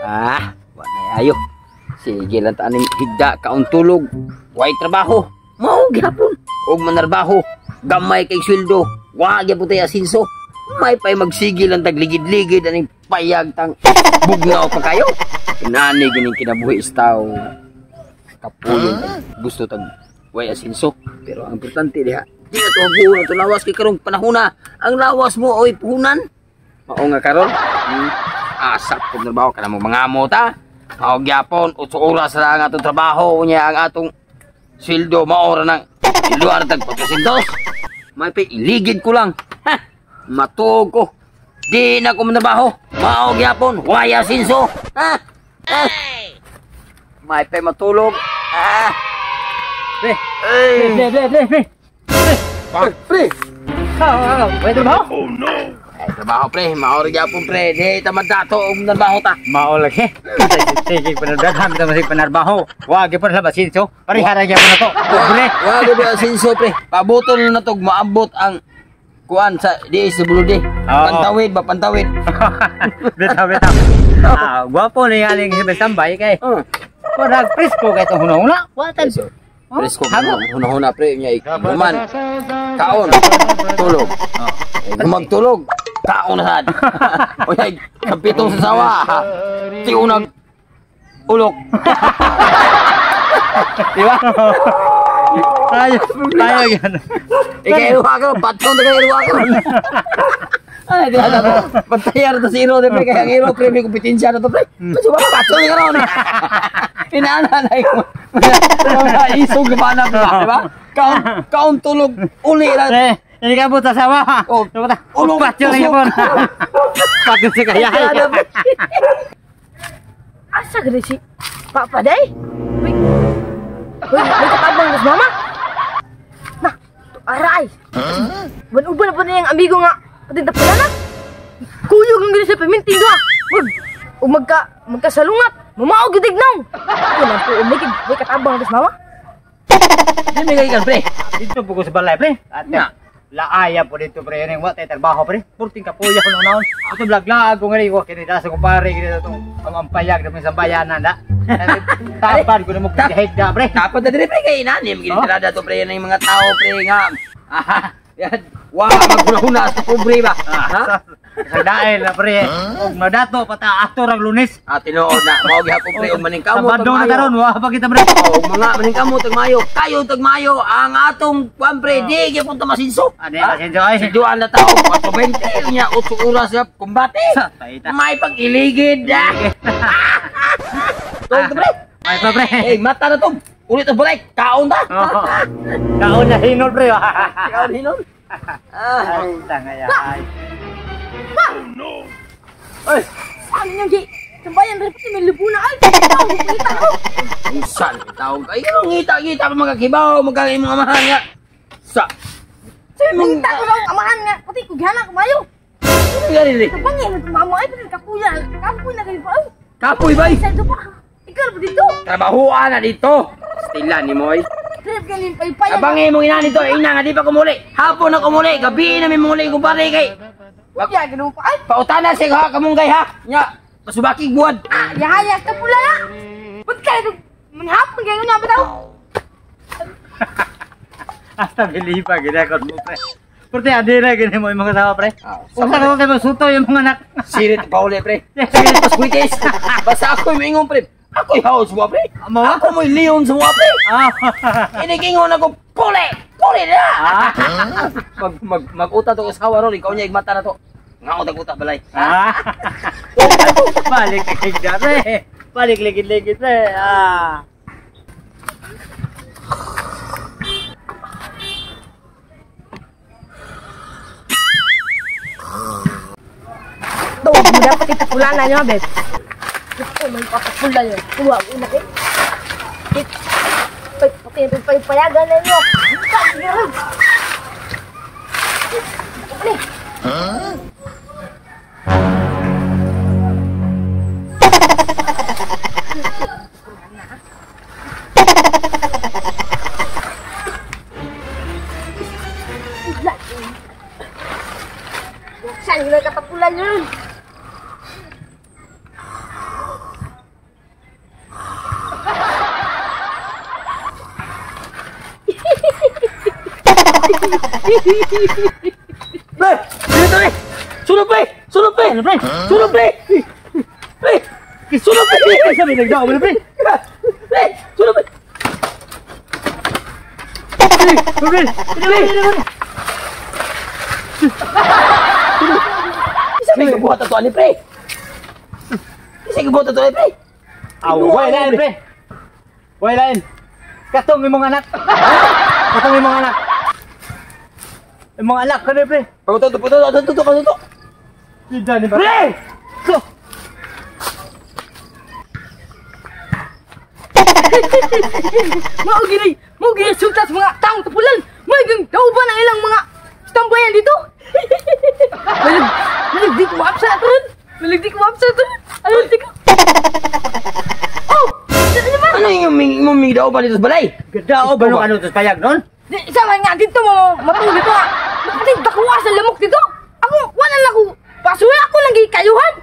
Ah, wa na ayo. Sige lang ta aning higda kaon tulog. Way trabaho. Mao gyapon. Og manarbaho, gamay kay sweldo. Wa gyapon tay asinso. May pay magsigil ang tagligid-ligid aning payag tang bugnaw pa kayo. Inani gining kinabuhi istaw. Kapuyon gusto tag way asinso. Pero ang importante diha, di na to haguon ato lawas kay karong panahona. Ang lawas mo oy puhunan. Mao nga karon. Asap kung trabaho ka na mo mga ta. Mao gyapon 8 oras ra ang atong trabaho unya ang atong sweldo mao ra nang sweldo tag 400. May pay iligid ko lang. Ha, matuog ko. Di na ko mantrabaho. Mao gyapon way asinso. Ha? Ha? May pay matulog. Ah. Pre. Pre, pre, pre, pre. Pre. Ha, way trabaho? Oh no. Ay, trabaho pre, mao ra gyapon pre. Di tamad dato og trabaho ta. Mao lagi. Sige, panadaghan ta masig panarbaho. Wa gyud pa asinso. Parehara gyapon na to. Pre, wa gyud asinso pre. Pabuton na tog maabot ang kuan sa DSWD. Pantawid ba pantawid. Bitaw bitaw. Ah, gwapo ni aling si tambay kay. Murag presko kay tong hunahuna. Wa tan. Presko hunahuna pre nya ikuman. Kaon, tulog. Magtulog. Kaon na sad. Oy, kapitong sa sawa. Tiunag ulok. Di ba? Tayo, tayo yan. Ikaw ko, patong na kayo ko. Ay, di na to. Pantayar to si Iro, pre, kaya ang Iro, pre, may kompetensya na to, pre. Kasi wala, patong na karon. Inaana na yung mga isog na na, di ba? Kaon, kaon tulog, uli lang. Pre, hindi ka buta sawa. Oh, ulok, patong na yun. Patong sa kaya. Asa gani si Papa day? Uy, uy, may katabang nas mama? Nah, aray. Uban-uban na po na yung amigo nga. Pati tapala na. Kuyog ang gani sa paminting doa. Mag, magkasalungat. Mamaog yung tignaw. Wala po, may katabang nas mama. Hindi may kagikan, pre. Dito po ko sa balay, pre. At na, laaya po dito, pre. Yan yung watay trabaho, pre. Purting kapuya ko noon. Ito blaglaag ko nga rin. Kinita sa kumpare, kinita itong amampayag na may sambayanan, da. Tapad ko na mo kagahigda, pre. Tapad na dire, pre. Kaya inanim. Ginitirada to, pre. Yan ang mga tao, pre, nga. Aha. Yan. Wa, maghuna-huna sa pobre ba? Ha? Sa dael na, pre. Og madato, pata ato rang Lunes. Ah, tinuod na. Mao gihapon, pre. Og maning kamo, Sa bandong na karon, wa pa kita, pre. Og mga maning kamo, tagmayo. Kayo, tagmayo. Ang atong, kwan, pre. Di, gyapon ta masinso. Ano yung masinso, ay? Siduan na tao. 4:20. Nya, 8 oras na kumbate. May pag-iligid. Tog, pre. May pa, pre. Eh, mata na tog. Ulit ang balik. Kaon ta. Kaon na hinol, pre. Kaon hinol. Ah, tanga ay. Oh no. Ay, ano niyang gi? Sambayan rin pati may lubuna ay. Ngita ko. Usan taong kay ngita-ngita pa magakibaw, magkang imong amahan nga. Sa. Sa imong ngita ko sa amahan nga pati ko gihana ko mayo. Ano gani ri? Tabangin na mama ay pati kapuya. Kapoy na kayo pa. Kapoy bay. Sa pa. Ikaw pa dito. Trabahoan na dito. Stila ni Moy. Abangin mong ina nito, ina nga di pa kumuli. Hapon na kumuli, gabi na may muli kumpare kay. Kuya, ganun pa ay. Pautana siya ha, kamunggay ha. Nya, pasubaki buwan. Ah, yahaya ka pula na. Ba't kayo manhapon kayo na ba daw? Hasta bilipa ginakon mo pre. Purti adira gini mo yung mga tawa pre. Usa na tayo masuto yung mga anak. Sirit pa uli pre. Sirit pa squitis. Basta ako'y maingon pre. Ako'y house mo, pre. Ako mo'y leon sa mga, pre. Inigingon ako, puli! Puli na! Mag-uta to asawa ron, ikaw niya igmata na to. Nga utag-uta balay. Balik ligid pre. Balik ligid-ligid pre. Ah. Ito, dapat ipapula na niyo, beb. Ito, may papapula yun. Kuha, una eh. Payagan na niyo. Huh? Saan yung katapulan yun? Pre! Dito pre! Sulod pre! Sulod pre! Ano, pre? Sulod pre! Pre! Sulod pre! Sabi nagdao mo na, pre. Pre! Sulod pre! Pre, Pre! Isa may kabuhat ato ani pre! Isa kabuhat ato ani pre! Aw, way lain, pre. Way lain. Katong imong anak. Katong imong anak. Imong anak ka pre. Pagkuto, to, to, to, to, to, to. Tidak ni, Pre! So, Mao gini, mao gini sulta sa mga taong tapulan. May gang dauban ang ilang mga tambayan dito. Malag, malag di ko maapsa na ron. Malag di ko maapsa na ron. Ano di ko? Oh, ano ba? Ano yung ming daw pa dito sa balay? Ganda o ba nung ano to payag nun? Di, isa man nga dito mo matulog dito nga. Pati dakuha sa lamok dito. Ako, wala lang ako. Basura ako lang gikayuhan.